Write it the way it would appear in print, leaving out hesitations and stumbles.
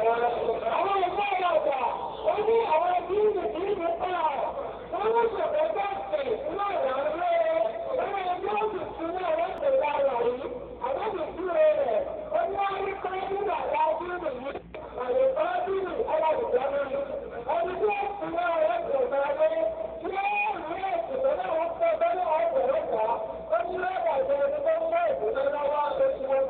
Àwọn ẹgbẹ́ ìlàjà, ó ní àwọn ẹbí ìlú pa wọ́n ń ṣẹ̀fẹ̀ bẹ́ẹ̀ inú ọ̀rọ̀ ọ̀rẹ́ wọ́n ẹgbẹ́ òṣìṣẹ́ ní ọ̀rẹ́ pẹ̀lú ara yìí, àwọn ìṣúra rẹ̀, ó ní wọ́n ní kọ́ nínú àlá bírù yìí, àlèkọ́ bírù alàlùjọ́ nínú. Ẹni tí ó sì ní ọ̀rẹ́ pẹ̀lú ayé, tí ó rí èsì tó náà wọ́n fẹ́ bẹ́ẹ̀ ọ̀pẹ̀ lọ́ta, ó ní lọ́dà jẹ́ ẹni tó ń mú ìdùnnú lọ́wọ́ lóṣù wọn